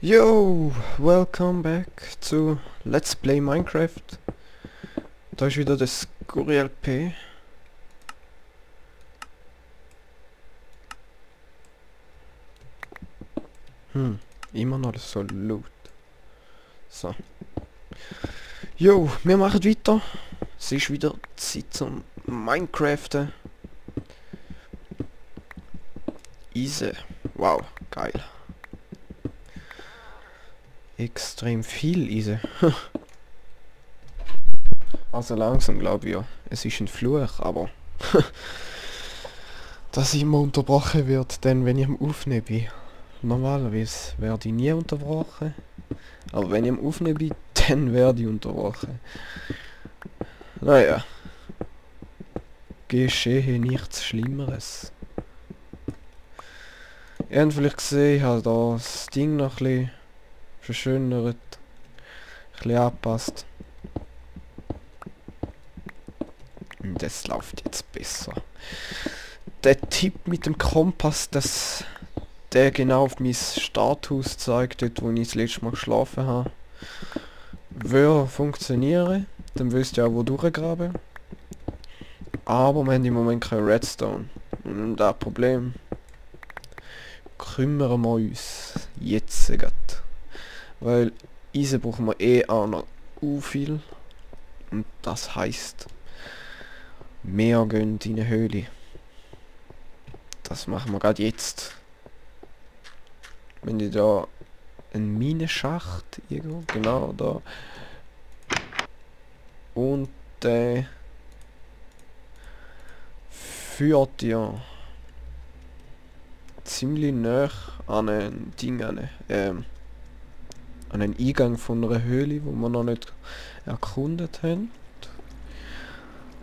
Yo, welcome back zu Let's Play Minecraft. Da ist wieder das Guriel P. Immer noch so laut. So. Jo, wir machen weiter. Es ist wieder Zeit zum Minecraften. Easy. Wow, geil. Extrem viel Eisen. Also langsam glaube ich ja. Es ist ein Fluch, aber dass ich immer unterbrochen wird, denn wenn ich am Aufnehmen bin. Normalerweise werde ich nie unterbrochen. Aber wenn ich am Aufnehmen bin, dann werde ich unterbrochen. Naja. Geschehe nichts Schlimmeres. Ihr habt vielleicht gesehen, ich habe da das Ding noch ein bisschen verschönert, ein bisschen angepasst. Und das läuft jetzt besser. Der Tipp mit dem Kompass, dass der genau auf mein Starthaus zeigt, dort wo ich das letzte Mal geschlafen habe, würde funktionieren. Dann wisst ihr auch wo durchgraben. Aber wir haben im Moment kein Redstone. Und um das Problem kümmern wir uns jetzt gerade. Weil Eisen brauchen wir eh auch noch viel. Und das heisst, wir gehen in eine Höhle. Das machen wir gerade jetzt. Wenn ich da einen Minenschacht irgendwo, genau da. Und führt ja ziemlich nah an ein Ding an einen Eingang von einer Höhle, wo wir noch nicht erkundet haben.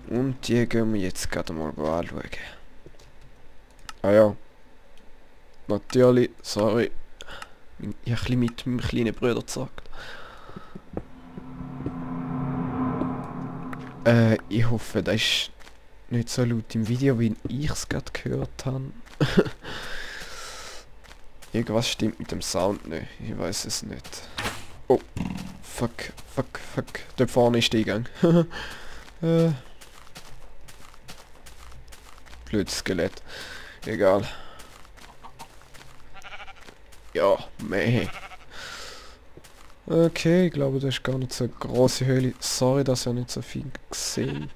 Und die gehen wir jetzt gerade mal anschauen. Ah ja. Natürlich, sorry. Ich habe ein bisschen mit meinem kleinen Bruder gezockt. Ich hoffe, das ist nicht so laut im Video, wie ich es gerade gehört habe. Irgendwas stimmt mit dem Sound nicht. Ich weiß es nicht. Oh. Fuck. Dort vorne ist der Eingang. Blödes Skelett. Egal. Ja, meh. Okay, ich glaube, das ist gar nicht so eine grosse Höhle. Sorry, dass ihr nicht so viel seht.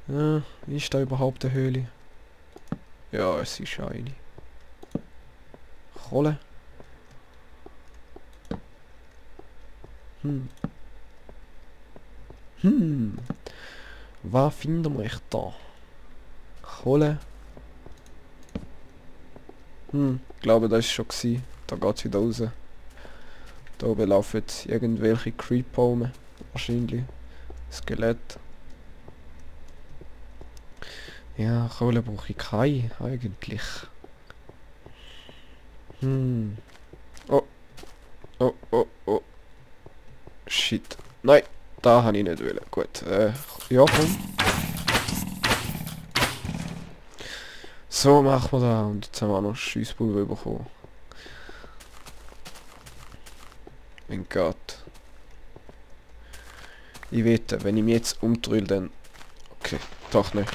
Ja, ist da überhaupt eine Höhle? Ja, es ist eine. Kohle. Was finden wir echt da? Kohle. Ich glaube, das ist schon gewesen. Da geht es wieder raus. Da oben laufen irgendwelche Creeper rum. Wahrscheinlich. Skelett. Ja, Kohle brauche ich keine, eigentlich. Oh. Shit. Nein, da habe ich nicht wollen. Gut, ja, komm. So machen wir das. Und jetzt haben wir auch noch Schiesspulver bekommen. Mein Gott. Ich wette, wenn ich mich jetzt umdrehe, dann... Okay, doch nicht.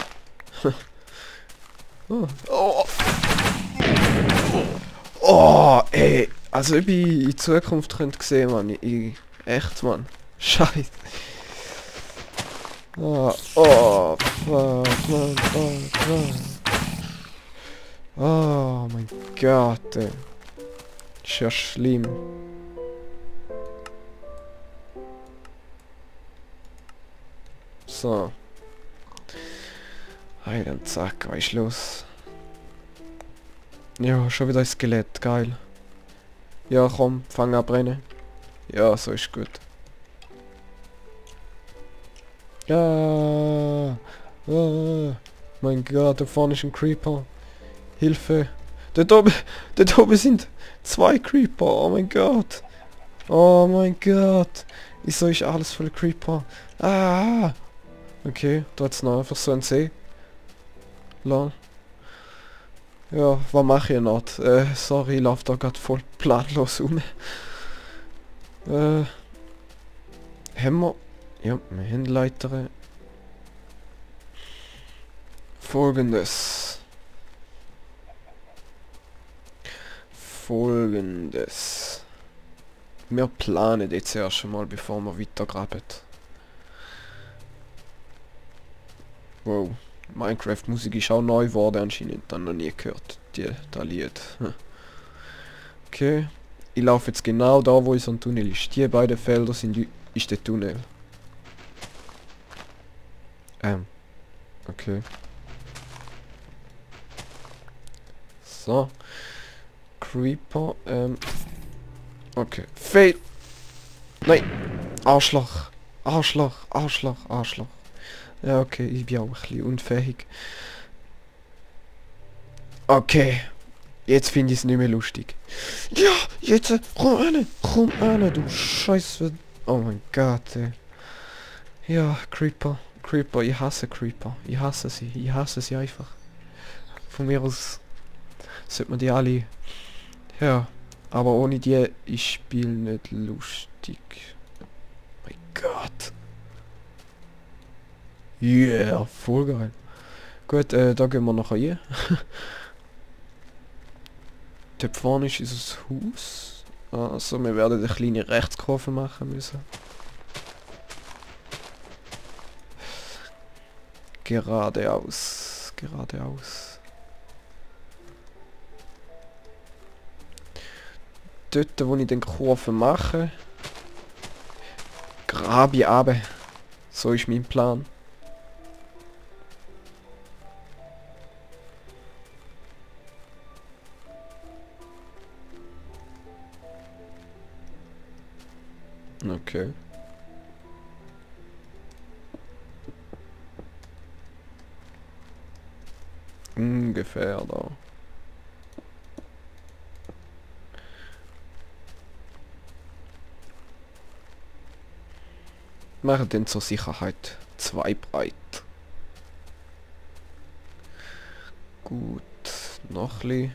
Oh, ey. Also ob ich in Zukunft könnte sehen, Mann. Echt, Mann. Scheiße. Fuck, Mann. Oh mein Gott, ey. Ist ja schlimm. So. Hey, dann zack, was ist los? Ja, schon wieder ein Skelett, geil. Ja, komm, fang an brennen. Ja, so ist gut. Ja. Mein Gott, da vorne ist ein Creeper. Hilfe. Dort oben sind 2 Creeper. Oh mein Gott. Oh mein Gott. Wieso ist alles voll Creeper? Ah. Okay, da hat's noch einfach so ein See. Lol. Ja, was mache ich noch? Sorry, ich laufe da gerade voll planlos um. Haben wir... Ja, wir haben Leiter. Folgendes. Wir planen jetzt erst einmal, bevor wir weitergraben. Wow. Minecraft-Musik ist auch neu geworden, anscheinend dann noch nie gehört. Das Lied. Okay. Ich laufe jetzt genau da, wo so ein Tunnel ist. Die beiden Felder ist der Tunnel. Okay. So. Creeper, okay. Fail! Nein! Arschloch! Arschloch! Arschloch! Arschloch! Ja, okay, ich bin auch ein bisschen unfähig. Okay. Jetzt finde ich es nicht mehr lustig. Ja! Jetzt! Komm an! Du Scheiße! Oh mein Gott, ey. Ja, Creeper. Creeper, ich hasse Creeper. Ich hasse sie. Ich hasse sie einfach. Von mir aus sollte man die alle... Ja, aber ohne die ist Spiel nicht lustig. Mein Gott. Yeah, voll geil. Gut, da gehen wir nachher hier. Dort vorne ist unser Haus. Also, wir werden eine kleine Rechtskurve machen müssen. Geradeaus. Geradeaus. Dort, wo ich den Kurve mache, grabe ich runter. So ist mein Plan. Okay. Ungefähr da. Machen den zur Sicherheit 2 breit. Gut, noch ein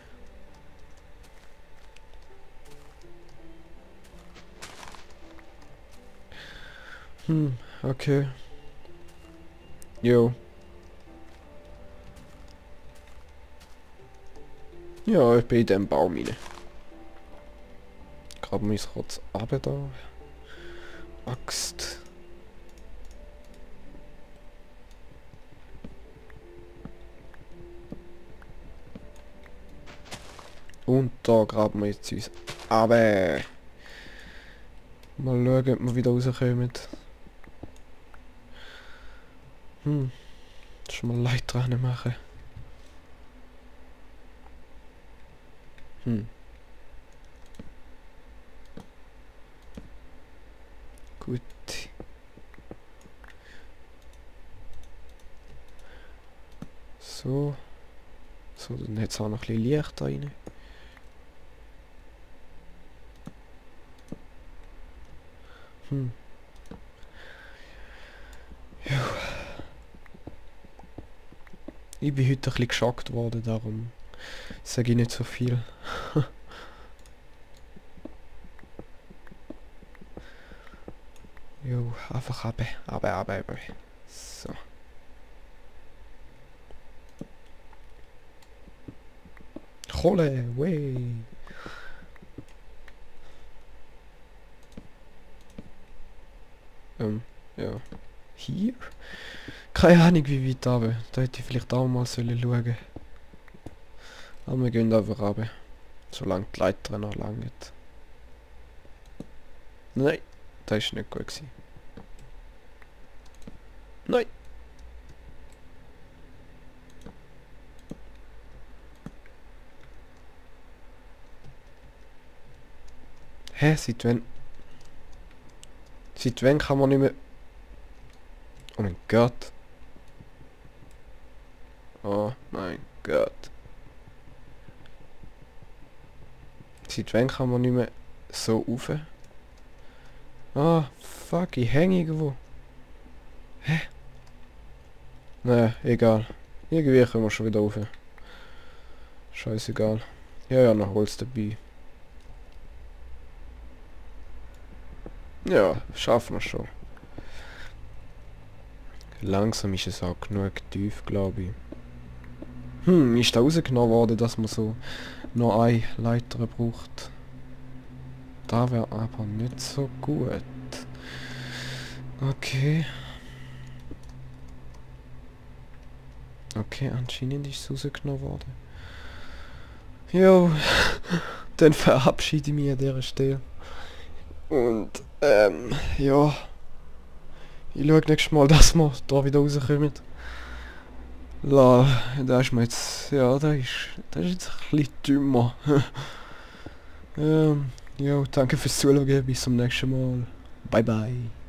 bisschen. Okay. Jo. Ja, ich bin in dem Baum rein. Graben wir es kurz runter da. Axt. Und da graben wir jetzt uns. Aber mal schauen, ob wir wieder rauskommen. Schon mal Leiter dran machen. Gut. So. So, dann hat es auch noch ein bisschen Licht da rein. Ja. Ich bin heute ein bisschen geschockt worden, darum sage ich nicht so viel. Jo, einfach runter. So. Kohle, wey. Ja. Hier? Keine Ahnung wie weit runter. Da hätte ich vielleicht auch mal schauen sollen. Aber wir gehen einfach runter. Solange die Leiter noch lange. Nein, das war nicht gut gewesen. Nein! Hä, seit wann? Seit wann kann man nicht mehr... Oh mein Gott. Oh mein Gott. Seit wann kann man nicht mehr so rauf? Ah, fuck, ich hänge irgendwo. Hä? Naja, egal. Irgendwie kommen wir schon wieder rauf. Scheißegal. Ja, ja, noch Holz dabei. Ja, schaffen wir schon. Langsam ist es auch genug tief, glaube ich. Ist da rausgenommen worden, dass man so noch eine Leiter braucht. Da wäre aber nicht so gut. Okay. Okay, anscheinend ist es rausgenommen worden. Jo, dann verabschiede ich mich an dieser Stelle. Und, ja. Ich schaue nächstes Mal, dass wir da wieder rauskommen. Da ist mir jetzt, ja, da ist jetzt ein bisschen dümmer. Ja, danke fürs Zuschauen, bis zum nächsten Mal. Bye bye.